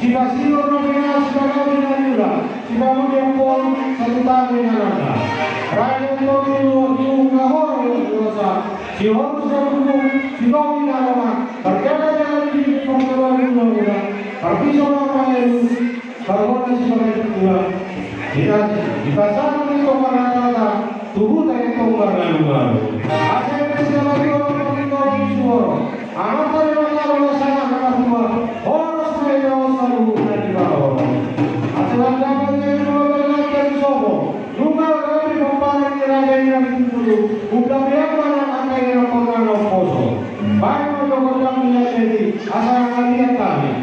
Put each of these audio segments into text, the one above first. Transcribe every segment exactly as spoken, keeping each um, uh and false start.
Sipasidor na binahen, sipagabe na niula, sipamuliakhon satutangi na nanda. Raja Antoni Luhut Luhut na horo di dosa, sihorus na bubu, sitogi na lomak, parjala-jala di parjala-jala di parjala-jala. Parpiso na paheru, pargona sipaheru dua. Dipasahat, dipasahat ni tonggar na tata, tubuan ni tonggar na lumalu. Asa eme sala dua, parjala-jala di suhoro. Amanta Debata ma na sangap na martua, horas ma hinaon saluhutna di parhorasan. Asa tanda bagi na dua belas na sopo, nunga rapi pomparan ni raja i na di Bintulu, umbahen ma na angka i na porna na umposo. Baen ma jo gondang ni raja i, asa angka i angka i.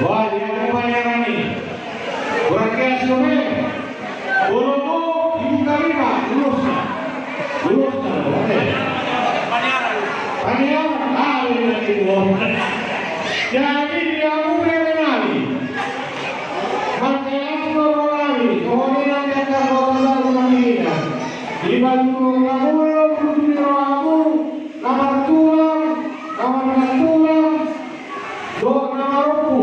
Wah, dia ada panyaran nih. Kurang keras, Sobe. Bolomu dibuka lima, lurusnya. Lurusnya, oke. Paniar, ah, ini lagi, oke. Jadi, dia udah nari. Martelan Boromari, songon i nang di angka kota baru nang i. Dibahen hamu do, hamu do, hamu na martulang, na martulang, dohot na marompu.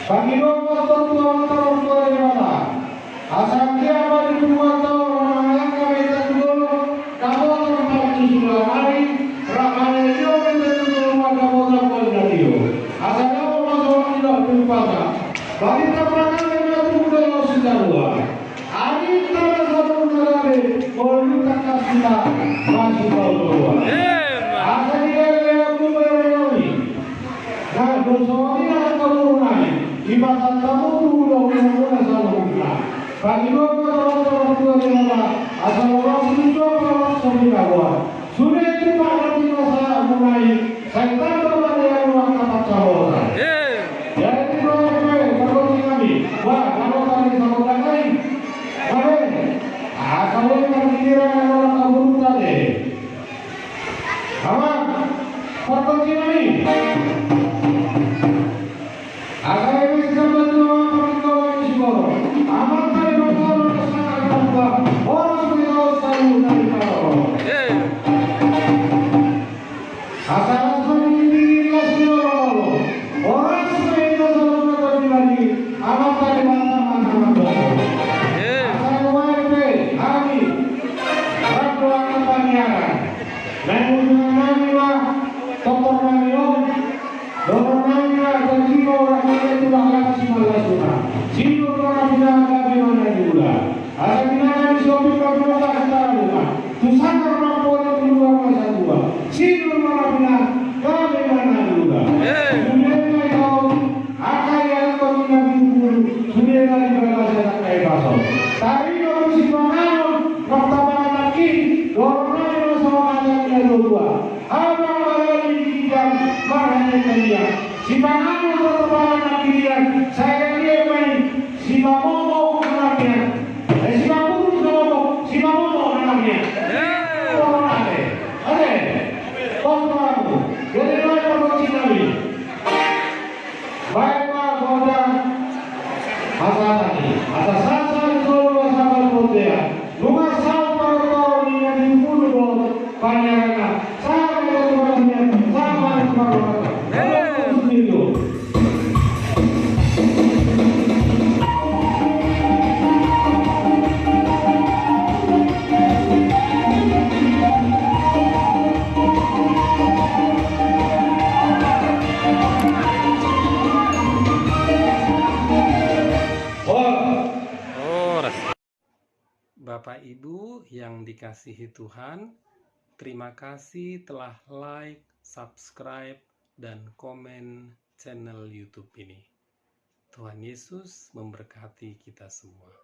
Pangidoan ma antong tu Amanta Martua Debata. Asa anggiat ma di punguanta on, na mangalangka ma hita tu dolok, dapotan ma tu siula nari, rap mangalehon ma hita tu dolok, dapotan ma na tio. Asa dapot ma songon nidok ni umpasa. Barita parangalian ma tubu dohot sitarua. Arinta na saluhutna gabe, molo tangkas hita masipatupaon. Asa dilehon hamu ma i. Na, dohot songon i angka boru nami, dipasahat hamu tu hulahula muna saluhutna. Pangidoan ma tu Amanta Martua Debata, asa loas ni suang, loas ni binaboan. Sude tupa na pinasahat muna i, sai tamba ma di hamu angka pansamotan. Jadi, pargonsi nami, wah, na ro tadi sabotan nai. Bahen. Asa boi pargiliran na ro angka boru tadi. Amang, pargonsi nami. Asa eme sitambatua ma partingkian ni sigoro. Amanta Debata ma na sangkap na buka. Horas ma hita on saluhutna di paroro. Asa las ma di las ni olok-olok. Horas ma hita saluhutna di bani. Amanta Debata ma na sangkap na buka. Asa nuaeng pe hami. Rap do angka paniaran. Naeng hujungan nami ma tongtong nami on. Tapi kalau tak kita rumah, tu sana orang boleh keluar masa tua. Sini rumah Rabbina, kami mana dulu. Sude ma i, angka i angka i na pinggul, sude na di bagasan angka i baso. Tari no sipanganon, waktu mana nangkin, dorong aja sama aja kita dua. Abang balai di ginjang, marhanya kalian. Sipanganon, waktu mana nangkin, saya lihat main, sipamomo, anaknya. Eh, sipamomo, sipamomo, anaknya. Ore, ore. Pos perahu. Jadi, ore, pos perahu. Baen ma songon i. Asa tadi, asa sasa di solo asa balbontea. Nunga saut parotoro ni na di ulu do paniarana. Sama dengan tuan, sama dengan tuan. Terus itu. Horas. Bapak Ibu yang dikasihi Tuhan, terima kasih telah like, subscribe, dan komen channel YouTube ini. Tuhan Yesus memberkati kita semua.